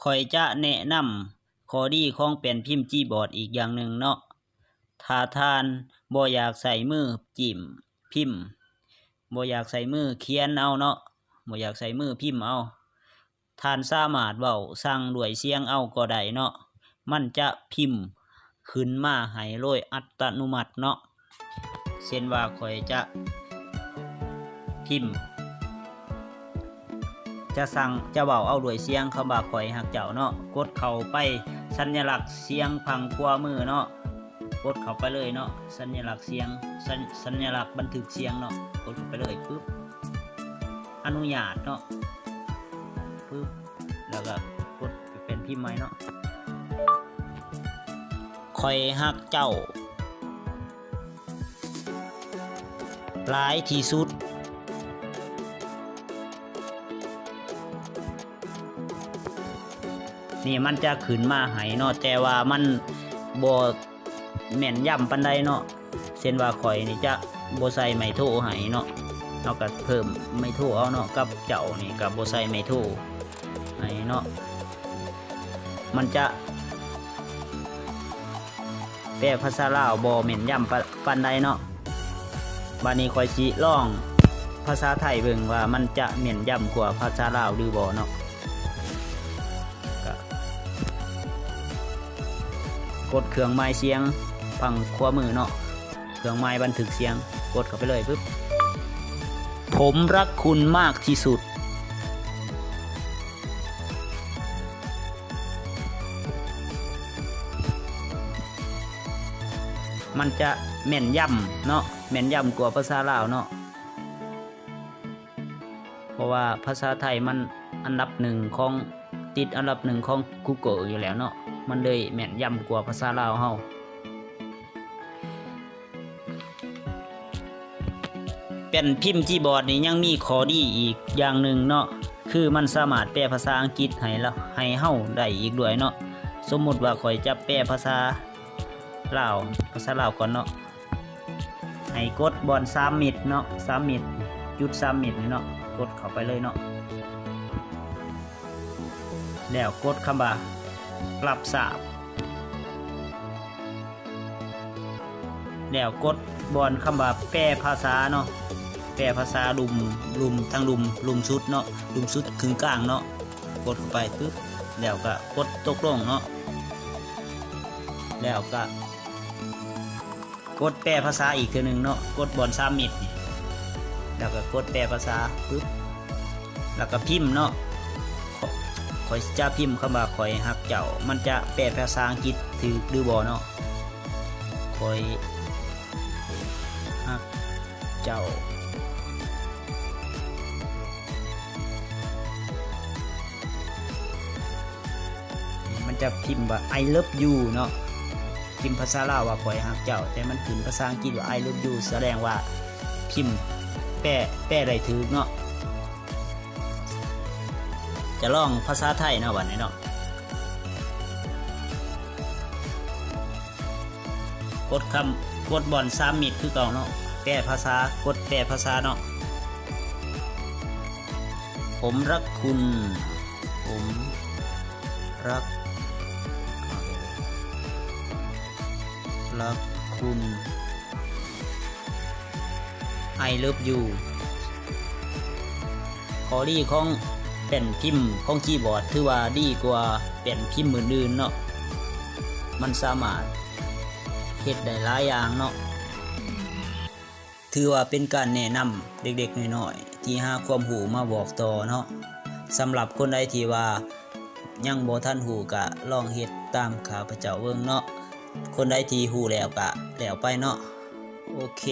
ຂ້ອຍຈະແນະນຳຂໍ້ດີຂອງແປ້ນພິມຈີບອດອີກຢ່າງໜຶ່ງເນາະ. ຖ້າທ່ານບໍ່ຢາກໃຊ້ມືຈິ້ມພິມ, ບໍ່ຢາກໃຊ້ມືຂຽນເອົາເນາະ, ບໍ່ຢາກໃຊ້ມືພິມເອົາ, ທ່ານສາມາດເວົ້າສັ່ງດ້ວຍສຽງເອົາກໍໄດ້ເນາະ. ມັນຈະພິມຂຶ້ນມາໃຫ້ໂດຍອັດຕະໂນມັດເນາະ. ເຊັ່ນວ່າຂ້ອຍຈະພິມ, ຈະສັ່ງ, ຈະເວົ້າເອົາດ້ວຍສຽງຄຳວ່າຂ້ອຍຮັກເຈົ້າເນາະ. ກົດເຂົ້າໄປສັນຍະລັກສຽງຝັ່ງຂວາມືເນາະ. ກົດເຂົ້າໄປເລີຍເນາະ, ສັນຍະລັກສຽງ, ສັນ, ສັນຍະລັກບັນທຶກສຽງເນາະ. ກົດເຂົ້າໄປເລີຍປຶບ, ອະນຸຍາດເນາະ, ປຶບ, ແລ້ວກໍກົດເປັນພິມໃໝ່ເນາະ. ຂ້ອຍຮັກເຈົ້າຫຼາຍທີ່ສຸດ. ນີ້ມັນຈະຂຶ້ນມາໃຫ້ເນາະ, ແຕ່ວ່າມັນບໍ່ແມ່ນຢຳປານໃດເນາະ. ເຊັ່ນວ່າຂ້ອຍນີ້ຈະບໍ່ໃສ່ໄມໂທໃຫ້ເນາະ, ເຮົາກໍເພີ່ມໄມໂທເອົາເນາະ, ກັບເຈົ້ານີ້ກໍບໍ່ໃສ່ໄມໂທໃຫ້ເນາະ. ມັນຈະແປພາສາລາວບໍ່ແມ່ນຢຳປາ, ປານໃດເນາະ. ບາດນີ້ຂ້ອຍຊິລອງພາສາໄທເບິ່ງວ່າມັນຈະແມ່ນຢຳກວ່າພາສາລາວຫຼືບໍ່ເນາະ. ກໍກົດເຄື່ອງໝາຍສຽງຝັ່ງຂວາມືເນາະ, ເຄື່ອງໝາຍບັນທຶກສຽງ, ກົດເຂົ້າໄປເລີຍປຶບ. ผมรักคุณมากที่สุด. ມັນຈະແມ່ນຢຳເນາະ, ແມ່ນຢຳກວ່າພາສາລາວເນາະ. ເພາະວ່າພາສາໄທມັນອັນດັບໜຶ່ງຂອງ, ຕິດອັນດັບໜຶ່ງຂອງ Google ຢູ່ແລ້ວເນາະ, ມັນເລີຍແມ່ນຢຳກວ່າພາສາລາວເຮົາ. ແປ້ນພິມຈີບອດນີ້ຍັງມີຂໍ້ດີອີກຢ່າງໜຶ່ງເນາະ, ຄືມັນສາມາດແປພາສາອັງກິດໃຫ້ລະ, ໃຫ້ເຮົາໄດ້ອີກດ້ວຍເນາະ. ສົມມຸດວ່າຂ້ອຍຈະແປພາສາລາວ, ພາສາລາວກ່ອນເນາະ. ໃຫ້ກົດບ່ອນສາມມິດເນາະ, ສາມມິດ, ຈຸດສາມມິດນີ້ເນາະ, ກົດເຂົ້າໄປເລີຍເນາະ. ແລ້ວກົດຄຳວ່າ ຮັບຊາບ. ແລ້ວກົດບ່ອນຄຳວ່າ ແປພາສາເນາະ, ແປພາສາລຸ່ມ, ລຸ່ມ, ທາງລຸ່ມ, ລຸ່ມສຸດເນາະ, ລຸ່ມສຸດຄຶ່ງກາງເນາະ. ກົດເຂົ້າໄປປຶບ, ແລ້ວກໍກົດຕົກລົງເນາະ, ແລ້ວກໍ ກົດແປພາສາອີກເທື່ອໜຶ່ງເນາະ, ກົດບ່ອນສາມມິດນີ້ ແລ້ວກໍກົດແປພາສາປຶບ ແລ້ວກໍພິມເນາະ. ຂ້ອຍ ຂ້ອຍຈະພິມຄຳວ່າ ຂ້ອຍຮັກເຈົ້າ, ມັນຈະແປພາສາອັງກິດຖືກຫຼືບໍ່ເນາະ? ຂ້ອຍຮັກເຈົ້າ. ມັນຈະພິມວ່າ I love you ເນາະ, ພິມພາສາລາວວ່າ ຂ້ອຍຮັກເຈົ້າ, ແຕ່ມັນຂຶ້ນພາສາອັງກິດວ່າ I love you ສະແດງວ່າພິມແປ, ແປໄດ້ຖືກເນາະ. ຈະລອງພາສາໄທເນາະ ບາດນີ້ເນາະ. ກົດຄຳ, ກົດບ່ອນສາມມິດຄືເກົ່າເນາະ, ແປພາສາ, ກົດແປພາສາເນາະ. ผมรักคุณ, ผมรัก, รักคุณ. I love you. ຂໍ້ດີຂອງແປ້ນພິມຂອງຄີບອດ ຖືວ່າດີກວ່າແປ້ນພິມອື່ນໆເນາະ, ມັນສາມາດເຮັດໄດ້ຫຼາຍຢ່າງເນາະ. ຖືວ່າເປັນການແນະນຳເດັກໆນ້ອຍໆ ທີ່ຫາຄວາມຮູ້ມາບອກຕໍ່ເນາະ. ສຳລັບຄົນໃດທີ່ວ່າຍັງບໍ່ທັນຮູ້ ກະລອງເຮັດຕາມຂ້າພະເຈົ້າເບິ່ງເນາະ, ຄົນໃດທີ່ຮູ້ແລ້ວກະແລ້ວໄປເນາະ. ໂອເຄ.